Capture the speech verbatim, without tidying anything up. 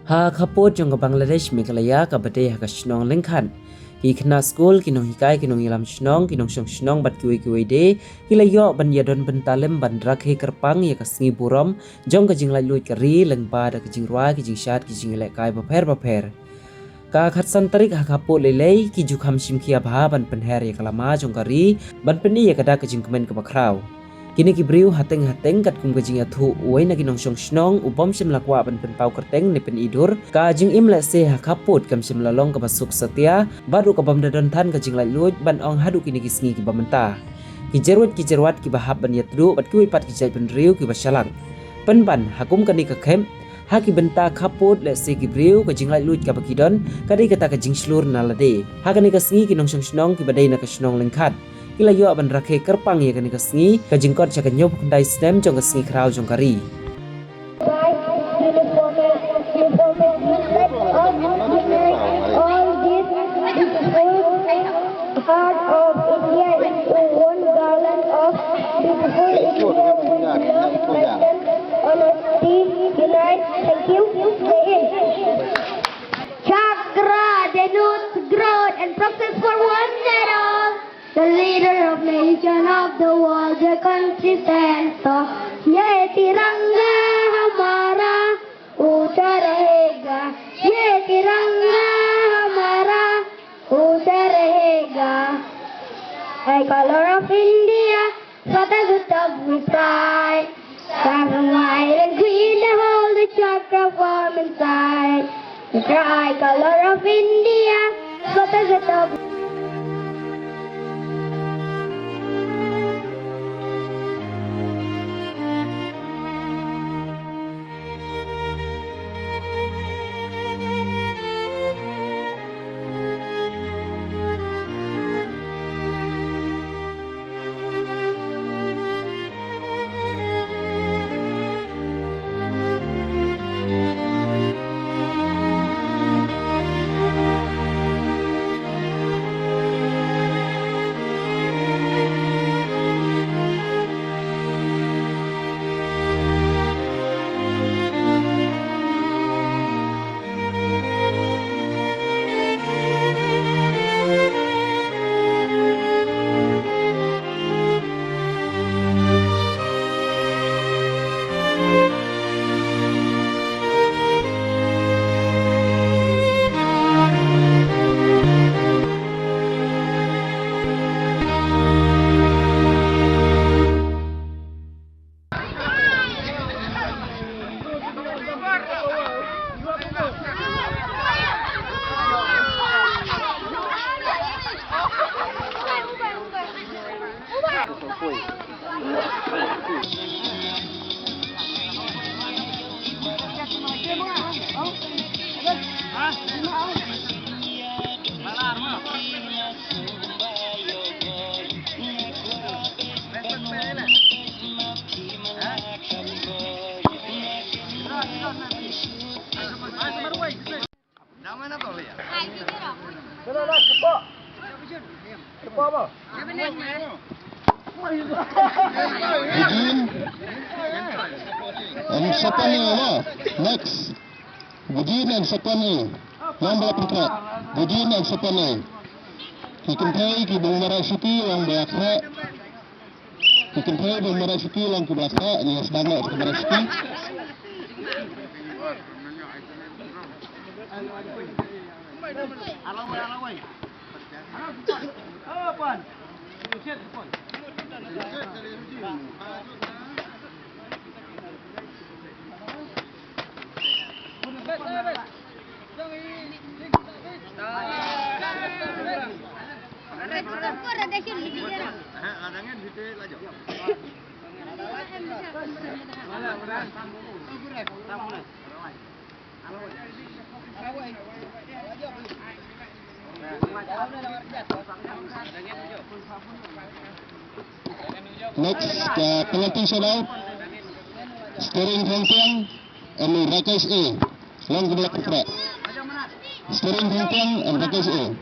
Ha khappud jong ka Bangladesh Meghalaya kaba dei ha ka shnong Lyngkhat, ki khynnah skul, ki nonghikai, ki nongïalam shnong, ki nongshong shnong bad kiwei kiwei de ki la ïoh ban ïadon bynta lem ban rakhe kyrpang ïa ka sngi burom jong ka jinglaitluid ka ri lyngba da ka jingrwai, ka jingshad, ka jingïalehkai bapher bapher. Ka khatsan tarik ha khappud lei lei ki ju kham shim khia bha ban pynher ïa ka lama jong ka ri ban pyni ïa ka dak ka jingkmen kaba khraw. Kine ki briew hateng hateng katkum ka jingïathuh uwei na ki nongshong shnong u bym shym la kwah ban pynpaw kyrteng ne pyni dur, ka jingim lehse ha khappud kam shym la long kaba suk satia bad ruh ka bym da don than ka jinglaitluid ban ong haduh kine ki sngi kiba mynta. Ki jarwat ki jarwat kiba hap ban ïatduh bad kiwei pat ki jaitbynriew kiba shalak. Pynban ha kum kane ka khep, ha ki bynta khappud lehse ki briew ka jinglaitluid kaba ki don ka dei kata ka jingshlur na lade. Ha kane ka sngi ki nongshong shnong kiba dei na ka shnong Lyngkhat ki la ïoh ban rakhe kyrpang ïa kane ka sngi, ka jingkot sha ka hynñiewphew khyndai snem jong ka sngi khraw jong ka ri. By uniform, uniform, let us unite all these beautiful heart of India into one garland of beautiful India with love, passion, honesty, unite. Thank you. Jai Hind. Chakra denotes growth and process forward at all. The leader of nation of the world, the country stands tall. ये तिरंगा हमारा ऊंचा रहेगा, ये तिरंगा हमारा ऊंचा रहेगा. Tricolor of India, what a good of we pride. Star from white and green, the holy chakra form inside. The tricolor of India, what a good of Bujin and Sapani, no? Next. Bujin and Sapani. Long bala pyntrek. Bujin and Sapani. Ki kynthei ki bym mareh shuki long bala khreh. Ki kynthei bym mareh shuki long ki bala khreh. Ngi sdang noh ki mareh shuki. Next, uh, penalty shot out. Sterling Thongtiang and Rakesh A. Long ki bala khreh. Sterling Thongtiang and Rakesh A.